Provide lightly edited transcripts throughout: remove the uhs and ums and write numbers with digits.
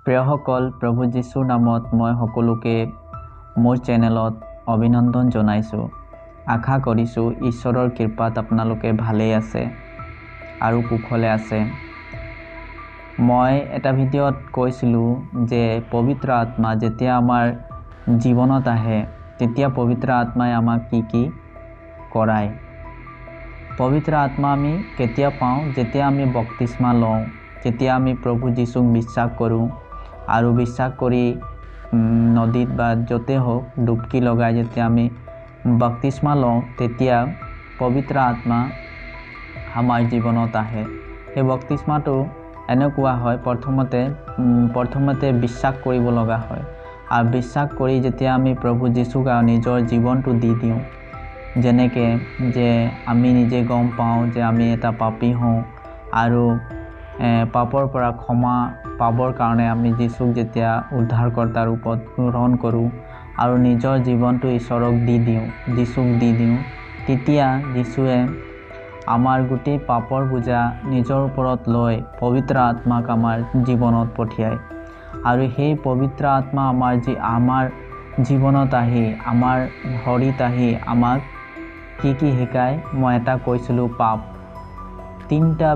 প্ৰিয়সকল, প্ৰভু যীশুৰ নামত মই সকলোকে মোৰ চেনেলত অভিনন্দন জনাইছোঁ। আশা কৰিছোঁ ঈশ্বৰৰ কৃপাত আপোনালোকে ভালেই আছে আৰু কুশলে আছে। মই এটা ভিডিঅ'ত কৈছিলোঁ যে পবিত্ৰ আত্মা যেতিয়া আমাৰ জীৱনত আহে, তেতিয়া পবিত্ৰ আত্মাই আমাক কি কি কৰায়। পবিত্ৰ আত্মা আমি কেতিয়া পাওঁ? যেতিয়া আমি বপ্তিস্মা লওঁ, যেতিয়া আমি প্ৰভু যীশুক বিশ্বাস কৰোঁ আৰু বিশ্বাস কৰি নদীত বা য'তে হওক ডুবকি লগাই যেতিয়া আমি বপ্তিস্মা লওঁ, তেতিয়া পবিত্ৰ আত্মা আমাৰ জীৱনত আহে। সেই বপ্তিস্মাটো এনেকুৱা হয়, প্ৰথমতে বিশ্বাস কৰিব লগা হয় আৰু বিশ্বাস কৰি যেতিয়া আমি প্ৰভু যীশুক আৰু নিজৰ জীৱনটো দি দিওঁ, যেনেকৈ যে আমি নিজে গম পাওঁ যে আমি এটা পাপী হওঁ আৰু পাপৰ পৰা ক্ষমা পাবৰ কাৰণে আমি যীশুক যেতিয়া উদ্ধাৰকৰ্তাৰ ৰূপত গ্ৰহণ কৰোঁ আৰু নিজৰ জীৱনটো ঈশ্বৰক দি দিওঁ, যীশুক দি দিওঁ, তেতিয়া যীশুৱে আমাৰ গোটেই পাপৰ বোজা নিজৰ ওপৰত লৈ পবিত্ৰ আত্মাক আমাৰ জীৱনত পঠিয়ায়। আৰু সেই পবিত্ৰ আত্মা আমাৰ জীৱনত আহি, আমাৰ শৰীৰত আহি আমাক কি কি শিকায়, মই এটা কৈছিলোঁ পাপ। তিনিটা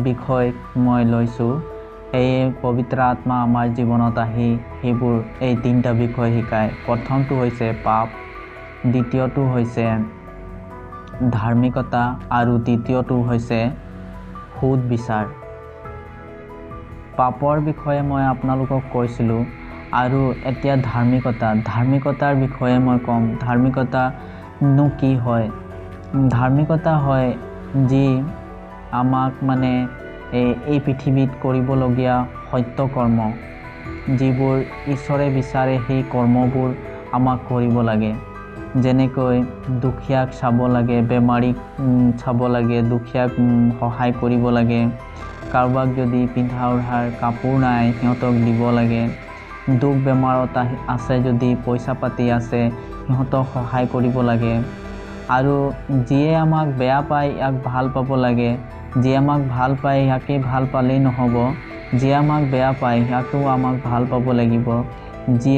বিষয় মই লৈছোঁ। এই পবিত্ৰ আত্মা আমাৰ জীৱনত আহি এই তিনিটা বিষয় শিকায়। প্ৰথমটো হৈছে পাপ, দ্বিতীয়টো হৈছে ধাৰ্মিকতা আৰু তৃতীয়টো হৈছে সুদ বিচাৰ। পাপৰ বিষয়ে মই আপোনালোকক কৈছিলোঁ আৰু এতিয়া ধাৰ্মিকতাৰ বিষয়ে মই ক'ম। ধাৰ্মিকতানো কি হয়? ধাৰ্মিকতা হয় যি আমাক এই পৃথিৱীত কৰিবলগীয়া সত্য কৰ্ম, যিবোৰ ঈশ্বৰে বিচাৰে সেই কৰ্মবোৰ আমাক কৰিব লাগে। যেনেকৈ দুখীয়াক চাব লাগে, বেমাৰীক চাব লাগে, দুখীয়াক সহায় কৰিব লাগে, কাৰোবাক যদি পিন্ধা উঢ়াৰ কাপোৰ নাই সিহঁতক দিব লাগে, দুখ বেমাৰত আছে যদি পইচা পাতি আছে সিহঁতক সহায় কৰিব লাগে। আৰু যিয়ে আমাক বেয়া পায় ইয়াক ভাল পাব লাগে, যিয়ে আমাক ভাল পায় ইয়াকে ভাল পালেই নহ'ব, যিয়ে আমাক বেয়া পায় ইয়াকেও আমাক ভাল পাব লাগিব। যি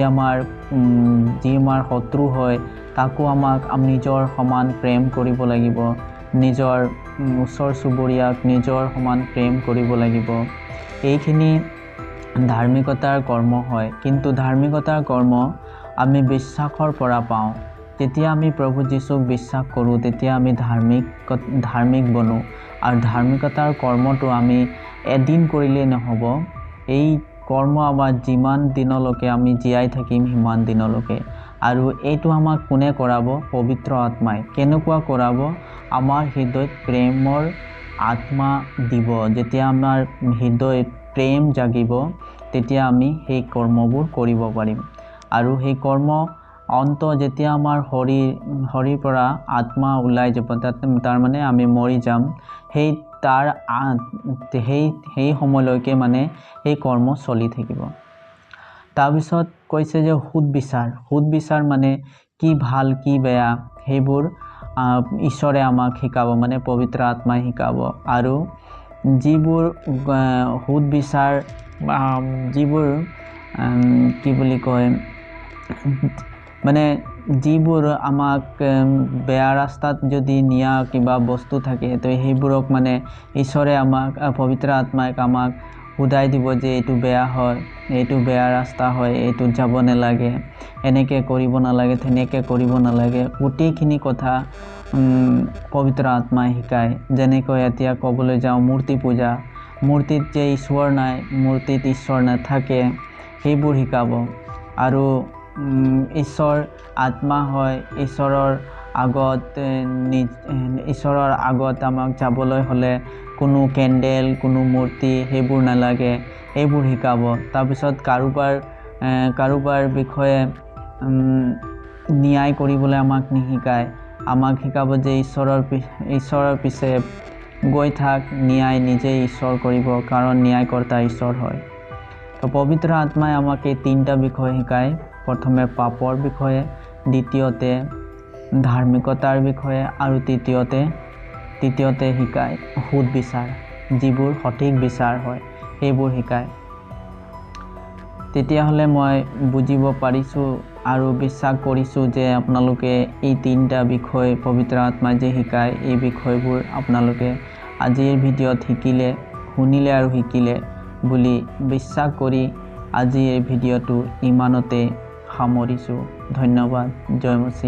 আমাৰ শত্ৰু হয় তাকো আমাক নিজৰ সমান প্ৰেম কৰিব লাগিব, নিজৰ ওচৰ চুবুৰীয়াক নিজৰ সমান প্ৰেম কৰিব লাগিব। এইখিনি ধাৰ্মিকতাৰ কৰ্ম হয়। কিন্তু ধাৰ্মিকতাৰ কৰ্ম আমি বিশ্বাসৰ পৰা পাওঁ। যেতিয়া আমি প্ৰভু যীশুক বিশ্বাস কৰোঁ তেতিয়া আমি ধাৰ্মিক বনো। আৰু ধাৰ্মিকতাৰ কৰ্মটো আমি এদিন কৰিলেই নহ'ব, এই কৰ্ম আমাৰ যিমান দিনলৈকে আমি জীয়াই থাকিম সিমান দিনলৈকে। আৰু এইটো আমাক কোনে কৰাব? পবিত্ৰ আত্মাই। কেনেকুৱা কৰাব? আমাৰ হৃদয়ত প্ৰেমৰ আত্মা দিব। যেতিয়া আমাৰ হৃদয়ত প্ৰেম জাগিব তেতিয়া আমি সেই কৰ্মবোৰ কৰিব পাৰিম। আৰু সেই কৰ্ম অন্ত যেতিয়া আমাৰ শৰীৰ পৰা আত্মা ওলাই যাব, তাৰমানে আমি মৰি যাম, সেই সময়লৈকে সেই কৰ্ম চলি থাকিব। তাৰপিছত কৈছে যে সুদ বিচাৰ। সুদ বিচাৰ মানে কি ভাল কি বেয়া সেইবোৰ ঈশ্বৰে আমাক শিকাব, মানে পবিত্ৰ আত্মাই শিকাব। আৰু যিবোৰ সুদ বিচাৰ, যিবোৰ, কি বুলি কয়, মানে যিবোৰ আমাক বেয়া ৰাস্তাত যদি নিয়া কিবা বস্তু থাকে, তো সেইবোৰক ঈশ্বৰে আমাক, পবিত্ৰ আত্মাই আমাক সোধাই দিব যে এইটো বেয়া হয়, এইটো বেয়া ৰাস্তা হয়, এইটোত যাব নালাগে, এনেকৈ কৰিব নালাগে, তেনেকৈ কৰিব নালাগে। গোটেইখিনি কথা পবিত্ৰ আত্মাই শিকায়। যেনেকৈ এতিয়া ক'বলৈ যাওঁ মূৰ্তি পূজা, মূৰ্তিত যে ঈশ্বৰ নাই, মূৰ্তিত ঈশ্বৰ নাথাকে, সেইবোৰ শিকাব। আৰু ঈশ্বৰ আত্মা হয়, ঈশ্বৰৰ আগত আমাক যাবলৈ হ'লে কোনো কেণ্ডেল, কোনো মূৰ্তি সেইবোৰ নালাগে, এইবোৰ শিকাব। তাৰপিছত কাৰোবাৰ বিষয়ে ন্যায় কৰিবলৈ আমাক নিশিকায়, আমাক শিকাব যে ঈশ্বৰৰ পিছে গৈ থাক, ন্যায় নিজেই ঈশ্বৰ কৰিব, কাৰণ ন্যায়কৰ্তা ঈশ্বৰ হয়। তো পবিত্ৰ আত্মাই আমাক এই তিনিটা বিষয় শিকায়। প্ৰথমে পাপৰ বিষয়ে, দ্বিতীয়তে ধাৰ্মিকতাৰ বিষয়ে, আৰু তৃতীয়তে শিকায় সুদ বিচাৰ, যিবোৰ সঠিক বিচাৰ হয় সেইবোৰ শিকায়। তেতিয়াহ'লে মই বুজিব পাৰিছোঁ আৰু বিশ্বাস কৰিছোঁ যে আপোনালোকে এই তিনিটা বিষয় পবিত্ৰ আত্মাই যে শিকায়, এই বিষয়বোৰ আপোনালোকে আজিৰ ভিডিঅ'ত শিকিলে, শুনিলে আৰু শিকিলে বুলি বিশ্বাস কৰি আজি এই ভিডিঅ'টো ইমানতে সামৰিছোঁ। ধন্যবাদ। জয় মচীহ।